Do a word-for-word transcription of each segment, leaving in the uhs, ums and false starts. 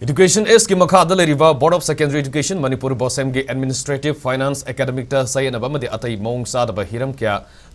Education Act ꯀꯤ ꯃꯈꯥꯗ ꯂꯩꯔꯤꯕ Board of Secondary Education Manipur, BOSEM ꯒꯤ administrative, finance, academic ꯇ ꯆꯌꯦꯠꯅꯕ ꯑꯃꯗꯤ ꯑꯇꯩ ꯃꯑꯣꯡ ꯆꯥꯗꯕ ꯍꯤꯔꯝ ꯀꯌꯥ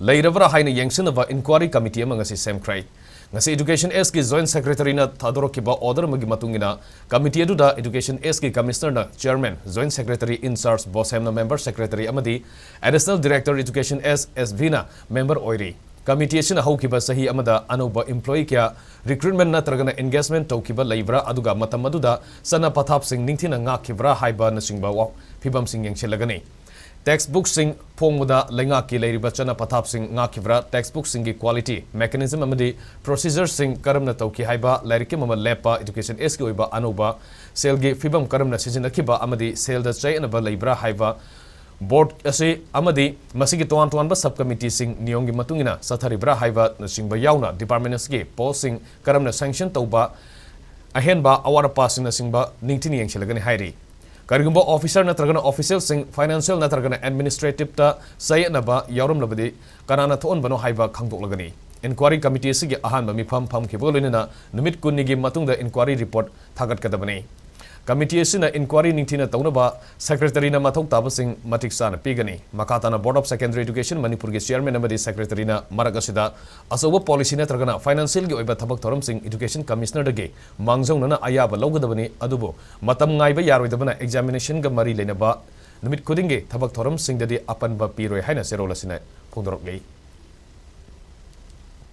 ꯂꯩꯔꯕ꯭ꯔꯥ ꯍꯥꯏꯅ ꯌꯦꯡꯁꯤꯟꯅꯕ inquiry committee ꯑꯃ ꯉꯁꯤ ꯁꯦꯝꯈ꯭ꯔꯦ꯫ ꯉꯁꯤ Education Act ꯀꯤ Joint Secretary ꯅ ꯊꯥꯗꯣꯔꯛꯈꯤꯕ order ꯑꯃꯒꯤ ꯃꯇꯨꯡ ꯏꯟꯅ, committee ꯑꯗꯨꯗ Education Act ꯀꯤ Commissioner ꯅ chairman, Joint Secretary in charge BOSEM ꯅ member secretary ꯑꯃꯗꯤ Additional Director Education Act, S V ꯅ member ꯑꯣꯏꯔꯤ꯫ Committee ꯑꯁꯤꯅ ꯍꯧꯈꯤꯕ ꯆꯍꯤ ꯑꯃꯗ ꯑꯅꯧꯕ employee ꯀꯌꯥ recruitment ꯅꯠꯇ꯭ꯔꯒꯅ engagement ꯇꯧꯈꯤꯕ ꯂꯩꯕ꯭ꯔꯥ, ꯑꯗꯨꯒ ꯃꯇꯝ ꯑꯗꯨꯗ ꯆꯠꯅ ꯄꯊꯥꯞꯁꯤꯡ ꯅꯤꯡꯊꯤꯅ ꯉꯥꯛꯈꯤꯕ꯭ꯔꯥ ꯍꯥꯏꯕꯅꯆꯤꯡꯕ ꯋꯥ-, ꯐꯤꯕꯝꯁꯤꯡ ꯌꯦꯡꯁꯤꯜꯂꯒꯅꯤ꯫ Textbook ꯁꯤꯡ ꯐꯣꯡꯕꯗ ꯂꯩꯉꯥꯛꯀꯤ ꯂꯩꯔꯤꯕ ꯆꯠꯅ ꯄꯊꯥꯞꯁꯤꯡ ꯉꯥꯛꯈꯤꯕ꯭ꯔꯥ, textbook ꯁꯤꯡꯒꯤ quality, mechanism ꯑꯃꯗꯤ procedure ꯁꯤꯡ ꯀꯔꯝꯅ ꯇꯧꯈꯤ ꯍꯥꯏꯕ, ꯂꯥꯏꯔꯤꯛꯀꯤ ꯃꯃꯜ ꯂꯦꯞꯄ, Education Act ꯀꯤ ꯑꯣꯏꯕ ꯑꯅꯧꯕ ꯁꯦꯜꯒꯤ ꯐꯤꯕꯝ ꯀꯔꯝꯅ ꯁꯤꯖꯤꯟꯅꯈꯤꯕ ꯑꯃꯗꯤ ꯁꯦꯜꯗ ꯆꯌꯦꯠꯅꯕ ꯂꯩꯕ꯭ꯔꯥ ꯍꯥꯏꯕ, board ꯑꯁꯤ ꯑꯃꯗꯤ ꯃꯁꯤꯒꯤ ꯇꯣꯉꯥꯟ ꯇꯣꯉꯥꯟꯕ sub committee ꯁꯤꯡ ꯅꯤꯌꯣꯝꯒꯤ ꯃꯇꯨꯡ ꯏꯟꯅ ꯆꯠꯊꯔꯤꯕ꯭ꯔꯥ ꯍꯥꯏꯕꯅꯆꯤꯡꯕ ꯌꯥꯎꯅ department ꯑꯁꯤꯒꯤ post ꯁꯤꯡ ꯀꯔꯝꯅ sanction ꯇꯧꯕ, ꯑꯍꯦꯟꯕ ꯑꯋꯥꯠ ꯑꯄꯥꯁꯤꯡꯅꯆꯤꯡꯕ ꯅꯤꯡꯊꯤꯅ ꯌꯦꯡꯁꯤꯜꯂꯒꯅꯤ ꯍꯥꯏꯔꯤ꯫ ꯀꯔꯤꯒꯨꯝꯕ officer ꯅꯠꯇ꯭ꯔꯒꯅ official ꯁꯤꯡ financial ꯅꯠꯇ꯭ꯔꯒꯅ administrative ꯇ ꯆꯌꯦꯠꯅꯕ ꯌꯥꯎꯔꯝꯂꯕꯗꯤ ꯀꯅꯥꯅ ꯊꯣꯛꯍꯟꯕꯅꯣ ꯍꯥꯏꯕ ꯈꯪꯗꯣꯛꯂꯒꯅꯤ꯫ Inquiry committee ꯑꯁꯤꯒꯤ ꯑꯍꯥꯟꯕ ꯃꯤꯐꯝ ꯐꯝꯈꯤꯕꯒ ꯂꯣꯏꯅꯅ ꯅꯨꯃꯤꯠ ꯀꯨꯟꯅꯤꯒꯤ ꯃꯇꯨꯡꯗ inquiry report ꯊꯥꯒꯠꯀꯗꯕꯅꯤ꯫ Committee ꯑꯁꯤꯅ inquiry ꯅꯤꯡꯊꯤꯅ ꯇꯧꯅꯕ secretary ꯅ ꯃꯊꯧ ꯇꯥꯕꯁꯤꯡ ꯃꯇꯤꯛ ꯆꯥꯅ ꯄꯤꯒꯅꯤ꯫ ꯃꯈꯥ ꯇꯥꯅ Board of Secondary Education ꯃꯅꯤꯄꯨꯔꯒꯤ chairman ꯑꯃꯗꯤ secretary ꯅ ꯃꯔꯛ ꯑꯁꯤꯗ ꯑꯆꯧꯕ policy ꯅꯠꯇ꯭ꯔꯒꯅ financial ꯒꯤ ꯑꯣꯏꯕ ꯊꯕꯛ ꯊꯧꯔꯝꯁꯤꯡ Education Commissioner ꯗꯒꯤ ꯃꯥꯡꯖꯧꯅꯅ ꯑꯌꯥꯕ ꯂꯧꯒꯗꯕꯅꯤ, ꯑꯗꯨꯕꯨ ꯃꯇꯝ ꯉꯥꯏꯕ ꯌꯥꯔꯣꯏꯗꯕꯅ examination ꯒ ꯃꯔꯤ ꯂꯩꯅꯕ ꯅꯨꯃꯤꯠ ꯈꯨꯗꯤꯡꯒꯤ ꯊꯕꯛ ꯊꯧꯔꯝꯁꯤꯡꯗꯗꯤ ꯑꯄꯟꯕ ꯄꯤꯔꯣꯏ ꯍꯥꯏꯅ ꯆꯦꯔꯣꯜ ꯑꯁꯤꯅ ꯐꯣꯡꯗꯣꯔꯛꯂꯤ꯫